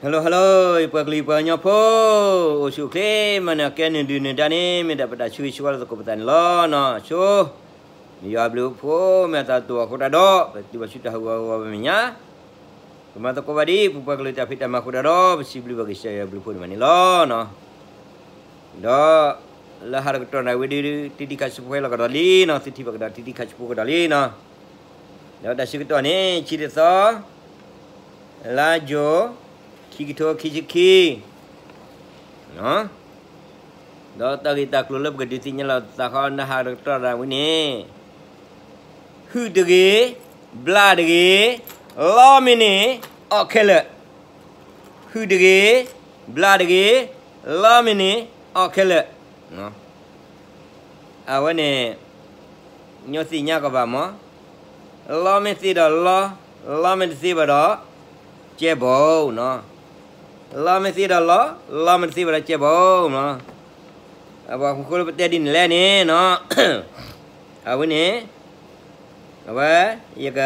Hello hello, ယပှၤကလုာ်ယပှၤကညီဖိ, အိၣ်ဆူၣ်အိၣ်ချ့မးန့ၣ် ကဲနုာ်ဒုၣ်နုာ်ဒါန့ၣ် မ့ၢ်ဒၣ်ပတၢ်ဆၢဂ့ၤဆၢဝါလၢသကိးပသးန့ၣ်လီၤနီၤ. ဆိ, မ့ၢ်ယွၤအဘျုးအဖှိၣ် မ့ၢ်အသးတအိၣ်အဃိတၢ်ဒီး ပတုၤဘၣ်ဆူတၢ်ဟးဂီၤဂီၤဝဲမဲာ်ညါ, ပမၤသကိးဘၣ်ဒ်ပပှၤကလုာ်တၢ်ဖံးတၢ်မၤအဃိတၢ်ဒီး ပစံးဘျုးဘၣ်ကစၢ်ယွၤအဘျုးအဖှိၣ်န့ၣ်မးန့ၣ်လီၤနီၤ. ဒီး လၢဟးတကတီၢ်နၣ်ဝံၤဒု တံတံခးဆူဖိဟဲလီၤကဒီးလံနီၤ, သုထံၣ်ဘၣ်ကဒီးတံတံခးဆူဖိကဒီးလံနီၤ. ဒီးတၢ်ဆၢကတီၢ်န့ၣ် ဆံတသီ လါယူၤ ခံကထိခံဆံခံ, ဒီးတၢ်ဂ့ၢ်တၢ်ကျိၤလၢပကဒုးသ့ၣ်ညါလီၤသးဃီနဟးတကတီၢ်နၣ်ဝံၤန့ၣ်, ဟုၣ်တဂ့ၤ, ဘျၣ်တဂ့ၤ, လီမ့ၢ်န့ၣ် အီၣ်ခဲလၢာ်, ဟုၣ်တဂ့ၤ, ဘျၣ်တဂ့ၤ, လီမ့ၢ်န့ၣ် အီၣ်ခဲလၢာ်. အဝဲန့ၣ် ညီသ့ၣ်ညါကဘၣ်မး, လီမ့ၢ်သ့ဒီးလီ, လီမ့ၢ်တသ့ဘၣ်ဒီး ကဲဘိနီၤ, လီမ့ၢ်သ့ဒီးလီ, လီမ့ၢ်တသ့ဘၣ်ဒီးကဲဘိနီၤ. အပှၤဃိလၢပတဲဒ်န့ၣ်လဲၣ်န့ၣ်နီၤ, အဝဲန့ၣ် အဝဲ ယက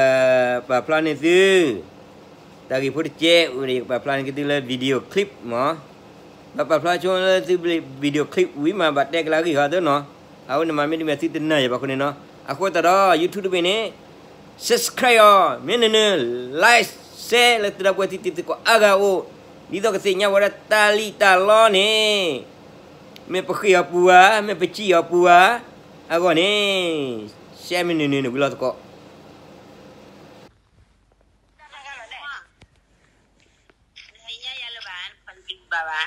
ပာ်ဖျါန့ၢ်သု တၢ်ဂ့ၢ်ဖိတကဲး, ယကပာ်ဖျါန့ၢ်က့ၤသုလၢ video clip မး, ဘၣ်ပာ်ဖျါဆိလၢသု video clip ဝံၤမး ဘၣ်တဲကလၢအဂ့ၢ်ဃီသနီၤ, အဝဲန့ၣ်မးမ့တမ့ၢ်သုတနၢ်ယဘၣ်အဃိန့ၣ်နီၤ. အဃိသတးဒီး YouTube တဘ့ၣ်န့ၣ် subscribe အီၤ, မ့ၢ်နနုာ် like share လၢသုတၢ်ပှဲၤသုတံၤသကိးအါဂၤအိၣ်, ဒ်သိးကသ့ၣ်ညါဝဲဒၣ်တၢ်လံၣ်တၢ်လီန့ၣ်, မ့ၢ်ပဃ့ၢ်အီၤပူၤဧါ, မ့ၢ်ပစံၣ်အီၤပူၤဧါ, အဂီၢ်န့ၣ် share မ့ၢ်နနုာ်န့ၣ်ဝံၤလီၤသကိး နသ့ၣ်ညါယၤလၢၤဘၣ်, နပှၤတကလုာ်ဘၣ်ဘၣ်.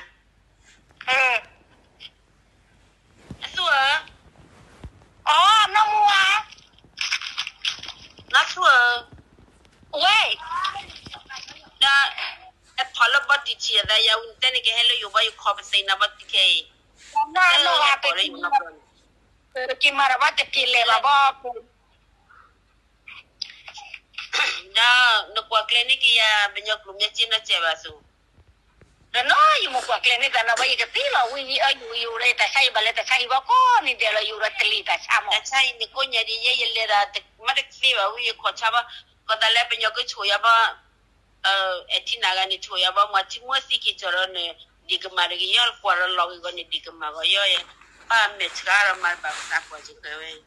အသူၣ်ဧၢ, အီ နီၢ်မူဧါ, နီၢ်သူၣ်ဧၢ, ဝဲ, ဒီး အထီၣ်လၢဘီတံၢ်ထံၣ်အသးယၤဝံၤ နတဲန့ၣ်ကဟဲလၢယိၤဘီ ယခီပသ့ၣ်နၤဘီတံၢ်ခဲအံၤ, နနီၢ်ဘီ, ပက့ၤမၤတၢ်ဘၣ်တက့ၤလဲၤဘၣ်ဘီ ဒီးနကွၢ်ကျဲန့ၢ်က့ၤယၤ ပညီကျိာ်မ့ၢ်စ့နီၢ်စဲးဘၣ်သိး, ဒီးနီၢ်ယမိၢ်ကွၢ်ကျဲန့ၢ်သးနီၢ်ဘၣ် ယကသံလီၤဝံၤအံၤ အယူၤယူၤလၢတၢ်ဆါဟံၣ်ဘၣ် လၢတၢ်ဆါဟံၣ်ဘၣ်ကိးနံၤဒဲးလီၤ ယူၤဒီးတလံၤတၢ်ဆါမး တၢ်ဆါဟံၣ်န့ၣ်ကိးညါဒ်ယဲ ယလဲၤဒီး မ့ၢ်တသ့ဘၣ်ဝံၤ ယခီၣ်ဆါဘၣ်, ကီၢ်သးလဲပညီကဆိၣ်ယၤဘၣ်, အဲၣ်ထံနၤဂၤန့ၣ်ဆိၣ်ယၤဘၣ် မၤထံမွဲသံက့ၤကီၤဒီးန့ၣ် ဒ်ကမၢ်တဂ့ၤယီၢ် ကွၢ်ဒီးလီၤဂ့ၤဂီၤန့ၣ် ဒ်ကမၢ်ဂီၤယီၢ်ယဲ, ပၢ်မဲာ်ဆှးဒီးမၤတဘၣ်ပသးကွၢ်က့ၤဝဲ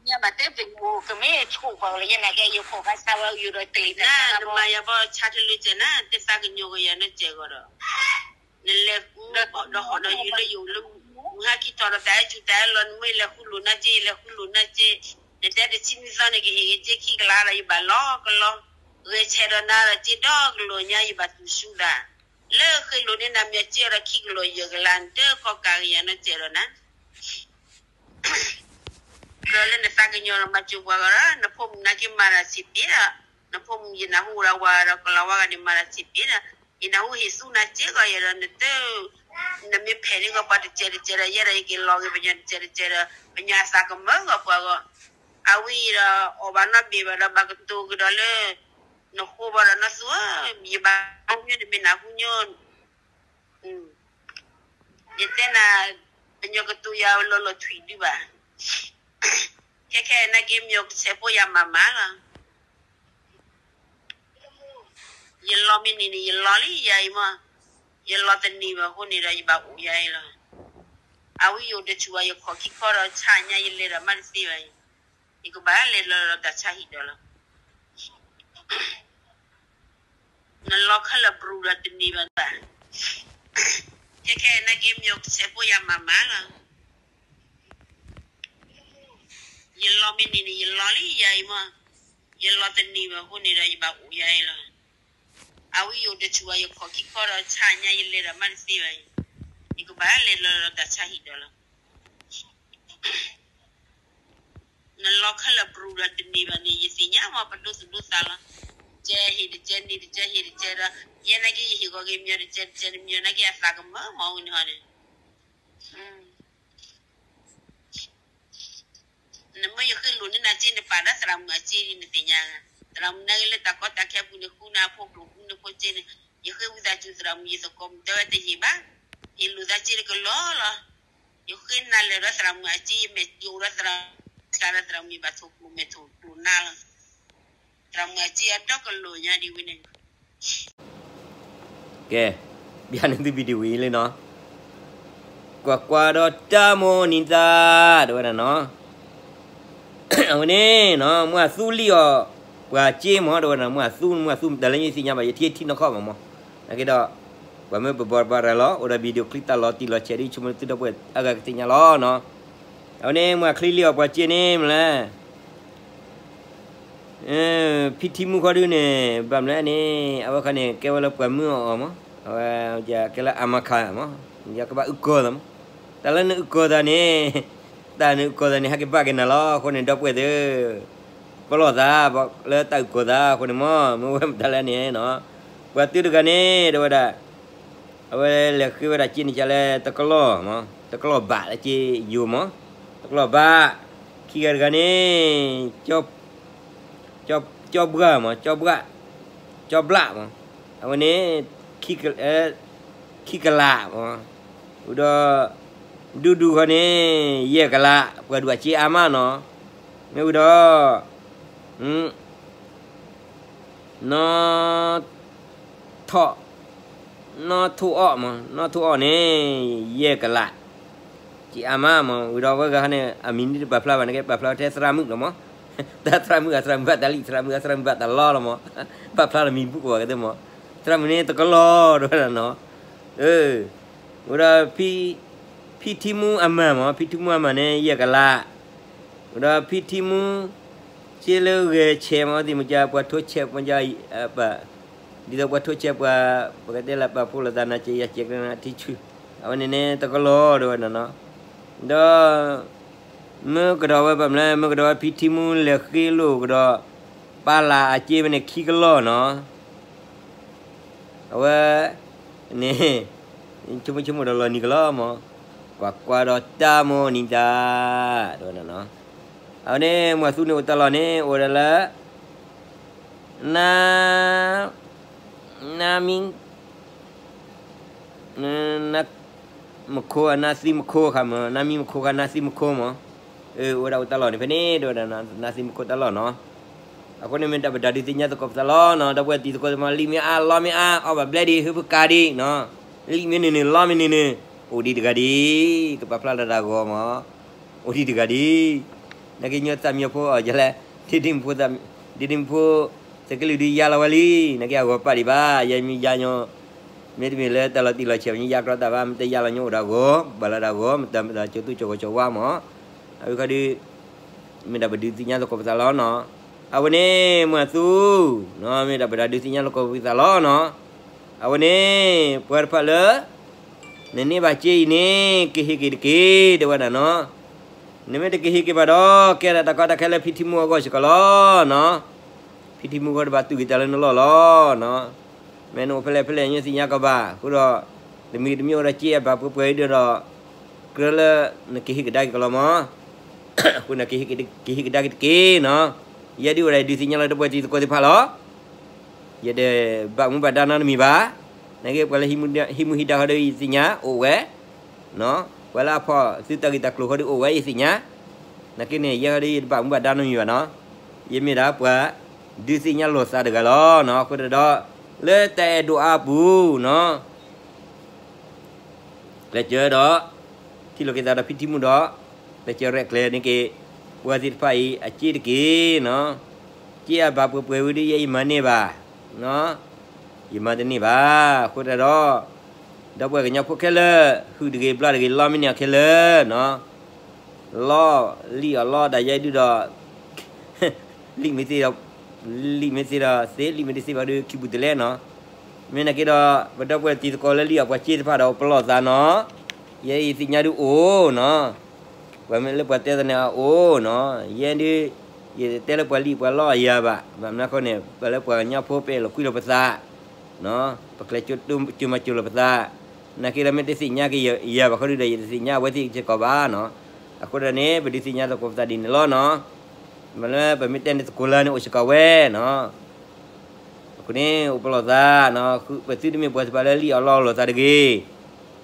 ညါဘၣ်တဲပညိၣ် ကမ့ၢ်ဆိၣ်ပှၤလၢယဲနာ်က့ ယခိၣ်ဘၣ်ဆါဝဲယူၤဒီးတလံၤတၢ်ဆါမး နမၤယၤဘၣ်ဆါတလၢကဲနၤ တသးကညီၤကယၤနီၢ်စဲးဂီၤဒီး, နလဲၤဃုဒီးဟီၣ်ဒီးယူၤလၢယိၤလၢ, မုၢ်ဟါခံထီၣ်ဒီးတၢ်အဲၣ်ဆူၣ်တၢ်အဲၣ်လီၤ နမ့ၢ်လဲၤဃုလိာ်နၤက့ ယလဲၤဃုလိာ်နၤက့, နတဲတဆံနံသီန့ၣ် ကဟ့ၣ်ဂ့ၤက့ခံကလးဒီး ယဘၣ်လီၤကလီ, ဂဲၤဆဲးဒီးနၤဒီးက့ဒီကလီၤညါ ယဘၣ်တူၢ်ဆူသး, လၢဃ့လိာ်န့ၢ်နၤမ့ၢ်က့ဒီးခံကလီၤယဲၢ်ကလး နတခီကၤကယၤနီၢ်စဲးဒီးနၤ ဒီးလၢနသးကညီၤဒီးမၤစၢၤပှၤဂီၢ်ဒီး နဖိမုၣ်နာ်က့မၤတၢ်ဆံးပ့ၤဒီး, နဖိမုၣ်ယနၢ်ဟူဒီးဝၤဒီးကလီၤဝါဂၤန့ၣ်မၤတၢ်ဆံးပ့ၤဒီး, ယနၢ်ဟူဟ့ၣ်သူနၤစ့ဂီၢ်ယဲဒီး နတ, နမ့ၢ်ဖဲးန့ၢ်ဂီၢ်ပှၤတစဲးတစဲးဒီး ယဲဒီးယက့ၤလီၤဂ့ၤပညီတစဲးတစဲးဒီး ပညီအသးကမၢဂီၢ်ပှၤဂီၢ်, အဝဲအံၤဒီး အီၣ်ဘၣ်နီတဘ့ၣ်ဘၣ်ဒီး ဘၣ်ကတိၤကဒီးလၢ နဃိဘၣ်ဒီးနီၢ်သူဧၢ, ယဘၣ်မ့ၢ်တမ့ၢ်နၢ်ဟူညီ ယတဲနၤ, ပညီကတိၤယၤလီၤလီၤထွံၣ်ဒုဘၣ်, ခဲခဲအံၤနာ်က့မ့ၢ်ကဆဲးဖိယၤမၤမၤလီၤ, ယလီၤမ့ၢ်န့ၣ်န့ၣ် ယလီၤလံယၤအံၤမး, ယလီၤတန့ၢ်ဘၣ်အဃိန့ၣ်ဒီး ယဘၣ်အိၣ်ယၤအံၤလီၤ, အဝဲယအိၣ်တဆူၣ်ဘၣ် ယခီၣ်ခံခီဒီးဆါညါ ယလဲၤဒီးမ့ၢ်တသ့ဘၣ်အံၤ, ယကဘၣ်လဲၤလီၤဒီးတၢ်ဆါဟံၣ်ဒီးလီၤ နလီၤခဲလၢာ်ဘြူၤဒီးတန့ၢ်ဘၣ်ဘၣ်, ခဲခဲအံၤနာ်က့မ့ၢ်ကဆဲးဖိယၤမၤမၤလီၤ, ယလီၤမ့ၢ်န့ၣ်န့ၣ် ယလီၤလံယၤအံၤမး, ယလီၤတန့ၢ်ဘၣ်အဃိန့ၣ်ဒီး ယဘၣ်အိၣ်ယၤအံၤလီၤ, အဝဲယအိၣ်တဆူၣ်ဘၣ် ယခီၣ်ခံခီဒီးဆါညါ ယလဲၤဒီးမ့ၢ်တသ့ဘၣ်အံၤ, ယကဘၣ်လဲၤလီၤဒီးတၢ်ဆါဟံၣ်ဒီးလီၤ နလီၤခဲလၢာ်ဘြူၤဒီးတန့ၢ်ဘၣ်န့ၣ် ယသ့ၣ်ညါမး ပဒိသူၣ်ဒိသးလီၤ, ကဲဟ့ၣ်တကဲန့ၣ်တကဲဟ့ၣ်တကဲဒီး, ယဲနာ်က့ ယဟ့ၣ်ဂီၤက့ၤမ့ၢ်တကဲတကဲတမ့ၢ်နာ်က့ အသးကမၢမးဝဲန့ၣ်ဟီန့ၣ် နမ့ၢ်ယဃ့လိာ်န့ၢ်နၤစ့ နပာ်ဒီးသရၣ်မုၣ်အစ့န့ၣ် နသ့ၣ်ညါ, သရၣ်မုၣ်နာ်က့လၢတၢ်ကီတၢ်ခဲအပူၤန့ၣ် ဃုနၤအဖိကျိၣ် ဃုနဖိစ့န့ၣ်, ယဃ့ဝံသးစူၤသရၣ်မုၣ် ယသကိးမုၣ်တဲဝဲတဟ့ၣ်ဘၣ်, ဟ့ၣ်လိာ်သးစ့တကလီလီၤ, ယဃ့နၤလၢာ်ဒီးသရၣ်မုၣ်အစ့ ယမဲာ်ယအိၣ်ဒီးသရၣ်မုၣ် စးဒီးသရၣ်မုၣ်ဘၣ်ထိၣ်ကျိၣ်မဲာ်ထိၣ်ကျိၣ်နၤလီၤ, သရၣ်မုၣ်အစ့အဒီကလီၤညါဒ်ဝဲန့ၣ် ကဲ, ဘၣ်န့ၣ်သု video ဝံၤလံနီၤ, ကွၢ်ကွၢ်ဒီးတၢ်မိၣ်န့ၢ်သး, တဲဝဲဒၣ်နီၤ, အဝဲန့ၣ်နီၤ မ့ၢ်အသူလံၣ်အီၤ ပှၤစ့မး တဲဝဲဒၣ်, မ့ၢ်အသူ မ့ၢ်အသူတၢ်လၢယသ့ၣ်ညါဘၣ် ယထံၣ်ထံၣ်နီၢ်ခီဘၣ်မး, နာ်က့ဒီး ပှၤမ့ၢ်ပဘီပရၤလီၤ အိၣ်ဒီး video clip တၢ်လီၤတံၢ်လီၤဆဲးဒ် ဆိကမိၣ်သုဒီပုၢ်ဝဲၢ်အါဂၤကသ့ၣ်ညါလီၤနီၤ, အဝဲန့ၣ် မ့ၢ်အချံလံၣ်အီၤပှၤစ့န့ၣ်မ့ၢ်လဲၣ် ဖံထံမူခီဒုန့ၣ် ဘၣ်မနုၤလဲၣ်န့ၣ် အဝဲခီန့ၣ် ကဲဝဲလၢပှၤမုၢ်အီၤမး, အဝဲ ကဲလၢအမၤခးမး, ယကဘၣ်အုၣ်ကီၤသးမး, တၢ်လၢနအုၣ်ကီၤသးန့ၣ်, တၢ်နအုၣ်ကီၤသးန့ၣ် ဟဲက့ၤဘၣ်က့ၤနၤလီၤ, အဃိန့ၣ် ဒီပုၢ်ဝဲၢ်သ့ၣ်, ပလီၢ်သး, လၢတၢ်အုၣ်ကီၤသးအဃိန့ၣ်မး, မ့ၢ်ဝဲမတၤလဲၣ်န့ၣ်နီၤ, ပှၤသုတဂၤန့ၣ် တဲဝဲဒၣ် အဝဲလဲၤဃ့ဝဲဒၣ်စ့န့ၣ် ကလဲၤတကလီၢ်မး, တကလီၢ်ဘးလၢစ့ယိၤမး, တကလီၢ်ဘး, ခံဂၤတဂၤန့ၣ်, ကၠီဘှၢ်မး, ကၠီဘှၢ်, ကၠီဘျၣ်မး, အဝဲန့ၣ်, ခံကလးမး, ဝံၤဒီး, ဒူဒူခီန့ၣ်, ယဲၢ်ကလး, ပှၤဒူၣ်အစ့အါမးနီၤ, မ့ၢ်ဝံၤဒီး, နီၢ် ထီၣ်, နီၢ်ထိၣ်အီၣ်မး, နီၢ်ထိၣ်အီၣ်န့ၣ်, ယဲၢ်ကလး, စ့အါမးမး, ဝံၤဒီးအဝဲဂၤန့ၣ် အမံၤန့ၣ်တပာ်ဖျါဘၣ်န့ၣ်က့ ပာ်ဖျါထဲသရၣ်မုၣ်လီၤမး, တၢ်သရၣ်မုၣ် အသရၣ်မုၣ်ဘၣ်တၢ်လံၣ် သရၣ်မုၣ် အသရၣ်မုၣ်ဘၣ်တၢ်လီလီၤမး, ပာ်ဖျါလီၤမံၤဘူၣ်ကဝီၤကသ့မး, သရၣ်မုၣ်န့ၣ်တကလီၢ် တဲဝဲဒၣ်နီၤ, ဝံၤဒီး, ဖံထံမူအမၢ်မး, ဖံထံမူအမၢ်န့ၣ် ယဲၢ်ကလး, ဝံၤဒီးဖံထံမူ, စ့လၢဂဲၤဆဲးမး သ့ၣ်မကပှၤထိဆဲးပှၤ, ဒ်သိးပှၤထိဆဲးပှၤ, ပကတဲလၢပာ်ဖှိၣ်လိာ်သးနၤစဲးယၤစဲးကရၢနၤထံဆူ, အဝဲန့ၣ်န့ၣ် တကလီၢ် တဲဝဲဒၣ်နီၤ, ဒီး, မ့ၢ်ကဒီးဝဲဘၣ်မနုၤလဲၣ် မ့ၢ်ကဒီးဝဲဖံထံမူလဲၤဃ့လိာ်ကဒီး, ပာ်လၢအစ့ဝဲန့ၣ်ခံကလီၢ်နီၤ အဝဲ, န့ၣ်, ဆိကမိၣ်ဆိကမိၣ်ဒီးလီၤနံၤကလီမး, ကွၢ်ကွၢ်ဒီးတၢ်မိၣ်န့ၢ်သး, တဲဝဲဒၣ်နီၤ, အဝဲန့ၣ် မ့ၢ်အသူန့ၣ်အိၣ်တၢ်လီၢ်န့ၣ် အိၣ်ဝဲဒၣ်လၢ, နါ, နါမံ နါ, မခိၣ် နါသံမခိၣ်ခါမး နါမံမခိၣ်ခါ နါသံမခိၣ်မး, အိၣ်ဝဲဒၣ်အိၣ်တၢ်လီၢ်န့ၣ် ဖဲန့ၣ် တဲဝဲဒၣ် နါသံမခိၣ်တၢ်လီၢ်နီၤ, အဃိန့ၣ်မ့ၢ်တၢ်ပဒုးသ့ၣ်ညါသကိးပသးလီၤနီၤ ဒီပုၢ်ဝဲၢ်တံၤသကိးသးမး လံာ်မ့ၢ်အါ လီမ့ၢ်အါ အီၣ်ဘၣ်ဘျဲၣ်ဒံး ဟုပကၤဒံးနီၤ, လံာ်မ့ၢ်နုာ်နုာ် လီမ့ၢ်နုာ်နုာ်, အိၣ်ဒံးတဂၤဒံး, ကပာ်ဖျါလၢတၢ်ဂီၤမး, အိၣ်ဒံးတဂၤဒံး, နာ်က့ညီသးမံဖိအီၤ ယလဲၣ်, ဒ်ဒ်မဖိ, ဒ်ဒ်မဖိ, သကလုာ်ဒုးယါလီၤဝဲလံ, နာ်က့အဂီၤပာ်ဒံးဘၣ် ယမ့ၢ်ယါညီ မ့တမ့ၢ်လၢတၢ်လီၤတံၢ်လီၤဆဲး မ့ၢ်ယါကြီတၢ်ဘၣ် မ့ၢ်တယါလီၤညီအိၣ်ဒီးအဂီၤ ဘၣ်လၢတၢ်ဂီၤ မ့ၢ်တၢ်မ့ၢ်တၢ်ကၠိသူကၠိဂီၤကၠိဝါမး, အဝဲခီဒုး မ့ၢ်ဒၣ်ပဒုးသ့ၣ်ညါသကိးပသးလီၤနီၤ, အဝဲန့ၣ် မ့ၢ်အသူ, မ့ၢ်ဒၣ်ပဒုးသ့ၣ်ညါသကိးပသးလီၤနီၤ, အဝဲန့ၣ် ပှၤတဖၣ်လၢ နန့ၢ်ဘၣ်စ့အံၤန့ၣ် ကဟ့ၣ်က့ၤတက့ၢ် တဲဝဲဒၣ်နီၤ, နမ့ၢ်တကဟ့ၣ်က့ၤဘၣ်ဒီး ကဲဒၣ်တၢ်ကီတၢ်ခဲလၢဖံထံမူအဂီၢ်စ့ၢ်ကီးလီၤနီၤ, ဖံထံမူအဂီၢ်တဘၣ်တူၢ်က့ၤတၢ်လၢနလီၢ်လီၤနီၤ, မ့ၢ်နအိၣ်ဖဲလဲၣ်ဖဲလဲၣ် ညိသ့ၣ်ညါကီးဘၣ် အဃိဒီး, တမံၤတမံၤအိၣ်ဒီးစ့အဘၣ်ပှဲၤပှဲၤအံၤဒီး, ကြၢးလၢနကဟ့ၣ်ကဒါက့ၤကလီၤမး, အဃိန့ၣ် ကဟ့ၣ်ကဒါက့ၤတက့ၢ်နီၤ, ယဲဒုးအိၣ်ဒၣ်ဒုးသ့ၣ်ညါလၢဒီပုၢ်ဝဲၢ်တံၤသကိးသ့ၣ်တဖၣ်လီၤ ယတဘၣ်မူဘၣ်ဒါနီတမံၤဘၣ်, နာ်က့ပှၤလၢဟံးမူဟံးဒါဃီဒီးယသ့ၣ်ညါအိၣ်ဝဲ, ပှၤလၢအဖီၣ်သုတၢ်ဂ့ၢ်တၢ်ကျိၤဃီဒီးအိၣ်ဝဲယသ့ၣ်ညါ, နာ်က့န့ၣ် ယဲဃီဒီးယတဘၣ်မူဘၣ်ဒါနီတမံၤဘၣ်နီၤ, ယမ့ၢ်ဒၣ်ပှၤဒုးသ့ၣ်ညါလိာ်သးတဂၤလီၤနီၤ, အဃိဒီး, လၢတၢ်အဲၣ်ဒိးအါပူၤနီၤ ကျဲးစၢးဒီး, ထံၣ်လိာ်က့ၤသးဒီးဖံထံမူဒီး, ကျဲးစၢးရဲၣ်ကျဲၤန့ၢ်က့ၤ, ပှၤသ့ၣ်တဖၣ်အံၤအစ့တက့ၢ်နီၤ, စ့အဘၣ်ပှဲၤပှဲၤဝံၤဒီးယဲယမၤန့ၢ်ဘၣ်, ယမၤတန့ၢ်ဘၣ်, အဃိတၢ်ဒီး, ဒီပုၢ်ဝဲၢ်ကညီဖိခဲလၢာ်, ဟုၣ်တဂ့ၤဘျီတဂ့ၤလီမ့ၢ်န့ၢ်အီၤခဲလၢာ်နီၤ လီၢ်, လံၣ်အီၤလီၢ်ဒၣ်ယဲဒုဒီး, လံၣ်မ့ၢ်သ့ဒီး, လံၣ်မ့ၢ်သ့ဒီးသ့, လံၣ်မ့ၢ်တသ့ဘၣ်ဒီးခံပူၤတလဲနီၤ, မ့ၢ်နာ်က့ဒီး, ပဒီပုၢ်ဝဲၢ်တံၤသကိးလၢလံၣ်အီၤပှၤစ့တဖၣ်ဒီးပလီၢ်သးနီၤ, ယဲအံၤသ့ၣ်ညါဒုအိၣ်နီၤ, ပှၤမ့ၢ်လၢပှၤတဲသးန့ၣ်အအိၣ်နီၤ, ယဲဒု, ယတဲလၢပှၤလံၣ်ပှၤလီၢ်အယၤဘၣ်, ဘၣ်မနုၤအဃိန့ၣ် ပှၤလၢပှၤကညီဖိပအဲၣ်လီၤကွံလိာ်ပသး ပကျဲးစၢးမၤစၢၤလီၤပသး, နာ်က့ဒီးမ့ၢ်တသ့ၣ်ညါက့ၤယၤဘၣ်ဃီဒုဒီး ယတသ့ၣ်ညါအဝဲသ့ၣ်စ့ၢ်ကီးဘၣ်နီၤ, အဃိဒီးန့ၣ် ပဒုးသ့ၣ်ညါသကိးပသးဒ်န့ၣ်လီၤနီၤ, မ့ၢ်လၢပမ့ၢ်တဲန့ၣ်သကိးလၢန့ၣ်အိၣ်စ့ၢ်ကီးဝဲနီၤ အဃိန့ၣ် အိၣ်ပလီၢ်သး, ပသုတမ့ၢ်ပှၤသ့ၣ်တဖၣ်လၢလံၣ်အီၤလီၢ်အီၤလိာ်သးတဂ့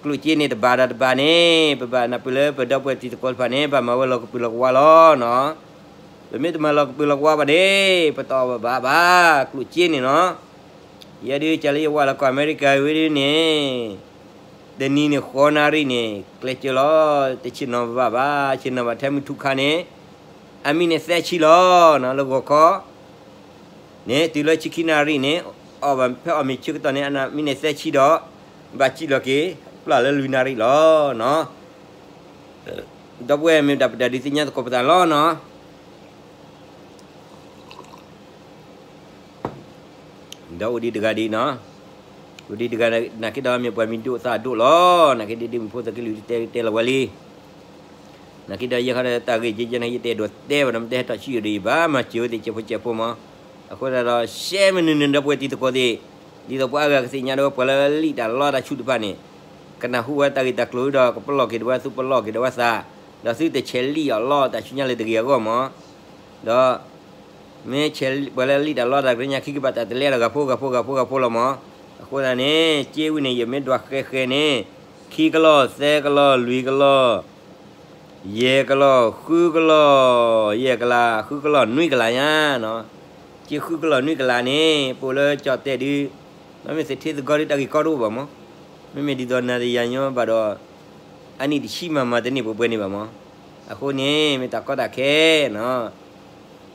ၤ, ကျိၣ်စ့န့ၣ်တဘၣ်ဒီးတဘၣ်န့ၣ် ပဘၣ်နၢ်ပၢၢ်လၢပဒီပုၢ်ဝဲၢ်တံၤသကိးတဖၣ်န့ၣ် ဘၣ်မၤဝဲလီၤကပုာ်လီၤကဝါလီၤနီၤ, ပမ့ၢ်တမၤလီၤကပုာ်လီၤကဝါဘၣ်န့ၣ် ပတအီၣ်ဘၣ်ဘၣ် ကျိၣ်စ့န့ၣ်နီၤ ယဲဒုးကလၢယဝၤလီၤကီၢ်အမဲရကၤဝဲဒုန့ၣ်, တနံၤန့ၣ်ဃီနၣ်ရံၣ်န့ၣ် ကျဲးစၢးလီၤ, တဆ့ၣ်နီၤဘၣ်ဘၣ်, ဆ့ၣ်နီၤဘၣ်ထဲမုၢ်ထူၣ်ခါန့ၣ်, အမံးနံးသၢဆံလီၤ, လၢဂီၤခီ န့ၣ် တုၤလၢဆံခံနၣ်ရံၣ်န့ၣ်, အီၣ်ဘၣ်ဖဲအီၣ်မ့ၤဆၢကတီၢ်န့ၣ် အမံးနံးသၢဆံဒီး, ဘၣ်စံၣ်လီၤက့ၤ, ပျၢ်လၢလွံၢ်နၣ်ရံၣ်လီၤ. ဒီပုၢ်ဝဲၢ်မ့ၢ်တၢ်ပတၢ်ဒုးသ့ၣ်ညါသကိးပသးလီၤနီၤ. ဒီးအိၣ်ဒံးတဂၤဒ်နီၤ, အိၣ်ဒံးတဂၤနာ်က့ဒီးမ့ၢ်ပှၤမံၤဒိၣ်သးဒိၣ်လီၤ. နာ်က့ဒ်ဒ်မုၣ်ဖိသးက့လွံၢ်တဲတဲလီၤဝဲလံ. နာ်က့ဒီးယဲခီဒီးတၢ်ဂ့ၢ်ကဲကဲန့ၣ် ယတဲဒိးတဲဘၣ်ဒီး မ့ၢ်တဲဟဲထီၣ်ဆူယိၤဒီး ယဘၣ်မၤစၢၤဝဲသ့ၣ်ကဲဖိကဲဖိမး. အဃိသတးဒီး ရှဲမနုၤနုၤဒီပုၢ်ဝဲၢ်တံၤသကိးသ့ၣ်, ဒ်သိးပှၤအါဂၤကသ့ၣ်ညါဒီးပှၤလၢလံၣ်တၢ်လီတၢ်ဆူၣ်တဖၣ်န့ၣ်, ကနၢ်ဟူဝဲတၢ်ဂ့ၢ်တၢ်ကျိၤဒီး ကပလီၢ်က့ၤဒီးဝဲသူၣ်ပလီၢ်က့ၤဒီးဝဲသး, ဒီးသုတဆဲးလံၣ်အီၤလီတၢ်ဆူညါလၢတဂ့ၤအဂီၢ်မး. ဒီး မ့ၢ်ဆဲးပှၤလၢလံၣ်တၢ်လီတၢ်ကရၢညါခံကဘၣ်တၢ်တလဲဒီး ဂၤဖိဂၤဖိဂၤဖိဂၤဖိလီၤမး. အဃိသတးန့ၣ် က့ဝံၤန့ၣ် ယမ့ၢ်ဒွးဃဲဃဲန့ၣ်, ခံကလီၢ် သၢကလီၢ် လွံၢ်ကလီၢ် ယဲၢ်ကလီၢ် ဃုကလီၢ် ယဲၢ်ကလး ဃုကလီၢ် နွံကလးညါနီၤ. က့ဃုကလီၢ်နွံကလးန့ၣ် ပအိၣ်လၢကၠီၣ်တဲာ်ဒုး, မ့မ့ၢ်သထ့သကီဒုး တၢ်ဂ့ၢ်ကီတအိၣ်ဘၣ်မး. မ့မ့ၢ်ဒ်သိးနၤဒီးယၤညီဘၣ်ဒီး အနံၣ်တဆံမၤမၤတန့ၢ်ပှဲၤပှဲၤန့ၣ်ဘၣ်မး. အဃိန့ၣ် မ့ၢ်တၢ်ကီတၢ်ခဲနီၤ.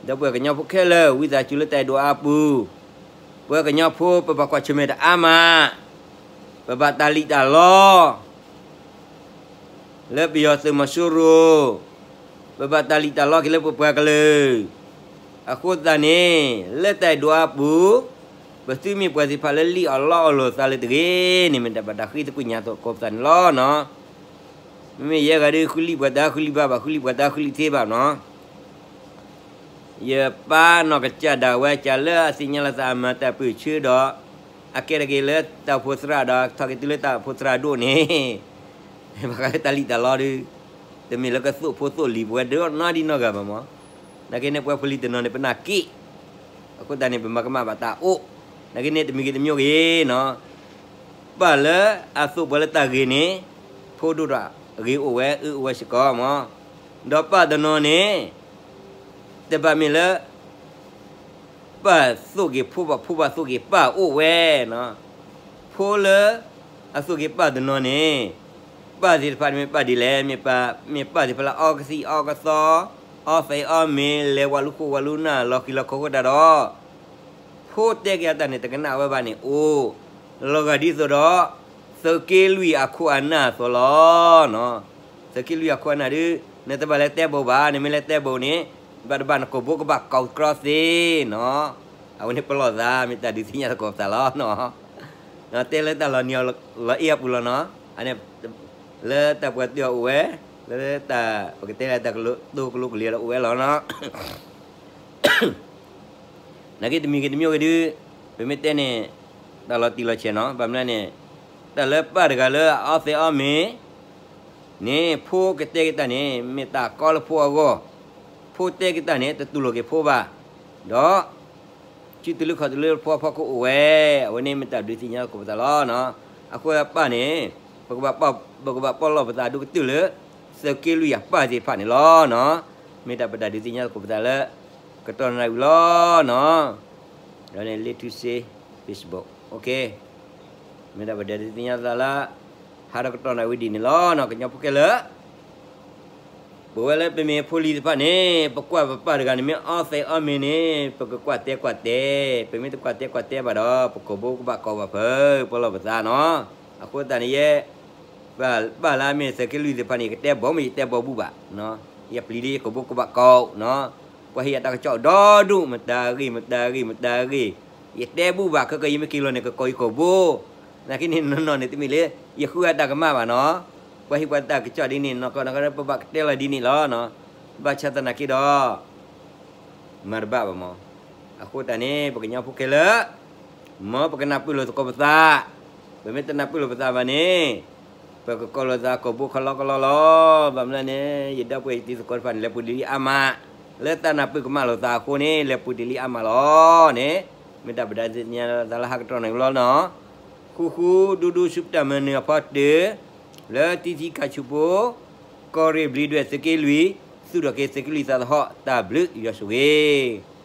ဒီပုၢ်ဝဲၢ်ကညီဖိခဲလၢာ် ဝံသးစူၤလၢတၢ်အဲၣ်ဒိးအါပူၤ, ပဝဲကညီဖိ ပဘၣ်ကွၢ်ဆၢၣ်မဲာ်တအါမး, ပဘၣ်တၢ်လံၣ်တၢ်လီ လၢပယီၤသုးမီၤစိရိၤ, ပဘၣ်တၢ်လံၣ်တၢ်လီက့ၤလၢပပှၤကလုာ်. အဃိသတးန့ၣ် လၢတၢ်အဲၣ်ဒိးအါပူၤ, ပသုမ့ၢ်ပှၤသ့ၣ်တဖၣ်လၢလံၣ်အီၣ်လီအီၣ်လိာ်သးလၢတဂ့ၤန့ၣ် မ့ၢ်တၢ်ဘၣ်တၢ်ဃ့သကွံာ်ညါသကိးပသးန့ၣ်လီၤနီၤ. မ့မ့ၢ်ယဲဂၤဒုး ဃုလံၣ်ပှၤတၢ်ဃုလံၣ်ဘၣ်ဘၣ် ဃုလံၣ်ပှၤတၢ်ဃုလံၣ်သ့ဘၣ်နီၤ. ယပၢ်နီၢ်ကစၢ်ဒၣ်ဝဲကးလၢအသ့ၣ်ညါလီၤသးအမၤတၢ်ပၢၢ်ဆၢဒီး အကဲထီၣ်က့ၤလၢတၢ်အိၣ်ဖှိၣ်သရၣ်ဒီး ထီၣ်က့ၤတုၤလၢတၢ်အိၣ်ဖှိၣ်သရၣ်ဒိၣ်န့ၣ် ဘၣ်ဃးလၢတၢ်လံၣ်တၢ်လီဒုး တမ့ၢ်လၢကသိၣ်ဖိသိၣ်လံၤပဝဲဒၣ်နီတံၢ်နီတဂၤဘၣ်မး. နာ်က့န့ၣ် ပဝဲဖိလံၤတနီၤန့ၣ် ပနာ်က့ၣ်, အဃိသတးန့ၣ် ပမၤကမၣ်ဘၣ်တၢ်အိၣ်, နာ်က့န့ၣ် တမံၤဂ့ၤတမံၤဂ့ၤနီၤ ပၢ်လၢအသိၣ်ပှၤလၢတၢ်ဂ့ၤန့ၣ် ဖိဒိၣ်တၢ်ဂ့ၤအိၣ်ဝဲ အၢအိၣ်ဝဲစ့ၢ်ကီးမး. ဒီးပၢ်တနီၤန့ၣ် တဘၣ်မ့ၢ်လၢ ပၢ်သိၣ်က့ၤဖိဘၣ် ဖိဘၣ်သိၣ်က့ၤပၢ်အိၣ်ဝဲနီၤ. ဖိလၢအသိၣ်က့ၤပၢ်တနီၤန့ၣ် ပၢ်သ့ၣ်တဖၣ်န့ၣ်မ့ၢ်ပၢ်ဒ်လဲၣ်, မ့ၢ်ပၢ်သ့ၣ်တဖၣ်လၢအီကသံၣ်အီကသီ, အီသံးအီမ့ၤ, လဲၤဝဲလူၤဃိဝဲလူၤနၢ် လီၤဃံၤလီၤခီဃိတၢ်ဒီး ဖိတဲက့ၤအတၢ်န့ၣ် တကနၣ်ဝဲဘၣ်န့ၣ်အိၣ်, လီၤဂာ်ဒ်သိးဒီး သုးက့လွံၢ်အခိၣ်အနၢ်အသိးလီၤ. သုးက့လွံၢ်အခိၣ်အနၢ်ဒုး နတဘၣ်လဲၤတဲဘိးဘၣ်, နမ့ၢ်လဲၤတဲဘိးန့ၣ် ဘၣ်တဘၣ်နကိာ်ဘိကဘၣ်ကိာ်ကြီသ့နီၤ. အဝဲန့ၣ်ပလီၢ်သး မ့ၢ်တၢ်ဒုးသ့ၣ်ညါသကိးပသးလီၤနီၤ. တဲလၢတၢ်လီၤနံၤလီၤအ့အပူၤလီၤနီၤ. အန့ၣ် လၢတၢ်ပှၤတၢၢ်အအိၣ်ဝဲ, လၢတၢ်ပကတဲလၢတၢ်ကတိၤကလိကလံၤလီၤအိၣ်ဝဲလီၤနီၤ. နာ်က့တမံၤဂ့ၤတမံၤဂ့ၤဒုး ပမ့ၢ်တဲန့ၣ် တၢ်လီၤတံၢ်လီၤဆဲးနီၤ. ဘၣ်မနုၤန့ၣ် တၢ်လၢပၢ်တဂၤလၢအအီသံးအီမ့ၤန့ၣ် ဖိကတဲက့ၤတၢ်န့ၣ် မ့ၢ်တၢ်ကီလၢဖိအဂီၢ်, ဖိတဲက့ၤတၢ်န့ၣ် တတူၢ်လိာ်က့ၤဖိဘၣ်, ဒီး စုတလၢခီၣ်တလၢဖိအဖီခိၣ်အိၣ်ဝဲ, အဝဲန့ၣ်မ့ၢ်တၢ်ဒုးသ့ၣ်ညါသကိးပသးလီၤနီၤ. အဃိပၢ်န့ၣ် ပကဘၣ်ပီၢ်လီၤပသးဒိၣ်ကတၢၢ်လၢ သုးက့လွံၢ်အပၢ်သ့ၣ်တဖၣ်န့ၣ်လီၤနီၤ. မ့ၢ်တၢ်ပတၢ်ဒုးသ့ၣ်ညါသကိးပသးလၢ ကတီၢ်နၣ်ရံၣ်ဝံၤလီၤနီၤ. ဒီးန့ၣ် လ့ထူစ့ Facebook, မ့ၢ်တၢ်ပတၢ်ဒုးသ့ၣ်ညါသးလၢ ဟးဒီးကတီၢ်နၣ်ရံၣ်ဝံၤဒ်န့ၣ်လီၤနီၤ. ကညီဖိခဲလၢာ် ပဝဲလၢပမ့ၢ်ဖိလံၤတဖၣ်န့ၣ် ပကွၢ်ပပၢ်တဂၤန့ၣ် မ့ၢ်အီသံးအီမ့ၤန့ၣ် ပကကွၢ်တဲကွၢ်တဲ, ပမ့ၢ်တကွၢ်တဲကွၢ်တဲဘၣ်ဒီး ပကိာ်ဘိကဘၣ်ကိာ်ဘၣ်ဖုး ပီၢ်လီၤပသးနီၤ. အဃိသတးန့ၣ်ယဲ ပၢ်လၢအမ့ၢ်သုးက့လွံၢ်သ့ၣ်တဖၣ်န့ၣ် ယကတဲဘိးမ့ၢ်ယတဲဘိးဘူၣ်ဘၣ်, ယပျံၤလၢယကိာ်ဘိကဘၣ်ကိာ်နီၤ. ပှၤဟ့ၣ်ယၤတၢ်ကစီၣ်ဒီဒူၣ် မတၤဂ့ၤ မတၤဂ့ၤ မတၤဂ့ၤ, ယတဲဘူၣ်ဘၣ် ခဲကယမ့ၢ်က့ၤလီၤန့ၣ် ကကိးယကိာ်ဘိ, နာ်က့န့ၣ်နီၢ်နီၢ်န့ၣ် တမ့ၢ်လၢ ယဃုအတၢ်ကမၣ်ဘၣ်နီၤ. ပှၤဟ့ၣ်ပှၤတၢ်ကစီၣ်ဒ်န့ၣ် နီၢ်ကီၢ်နီၢ်ကီၢ် ပဘၣ်ကတဲလီၤဒ်န့ၣ်လီၤ. ဘၣ်ဆၣ်သနာ်က့ဒီး မၤတဘၣ်ဘၣ်မး. အဃိသတးန့ၣ် ပကညီဖိခဲလၢာ် မ်ပကနၢ်ပၢၢ်လိာ်သကိးပသး, ပမ့ၢ်တနၢ်ပၢၢ်လိာ်ပသးဘၣ်န့ၣ် ပကကိးလိာ်သးကိာ်ဘိခီလီခီလီလီၤ. ဘၣ်မနုၤလဲၣ်န့ၣ် ယဒီပုၢ်ဝဲၢ်တံၤသကိးတဖၣ်န့ၣ် လဲၤပူၤဒ်လံအါမး, လၢတၢ်နၢ်ပၢၢ်ကမၣ်လိာ်သးအဃိန့ၣ် လဲၤပူၤဒ်လံအါမးလီၤန့ၣ် မ့ၢ်တၢ်ပဒုးသ့ၣ်ညါသးလၢဟးကတီၢ်နၣ်ရံၣ်လီၤနီၤ. ဃူဃူဒူဒူဆူပတၢ်မၤနၢၤအဖီတၢၢ် လၢတံထံခးဆူဖိ ကီၢ်ရ့ၣ်ဘျံးဒွဲၣ်သုးက့လွံၢ် သူၣ်ထီၣ်က့ၤသုးက့လွံၢ်သးသဟီၣ် တၢ်ဘျုးယွၤဆိၣ်ဂ့ၤ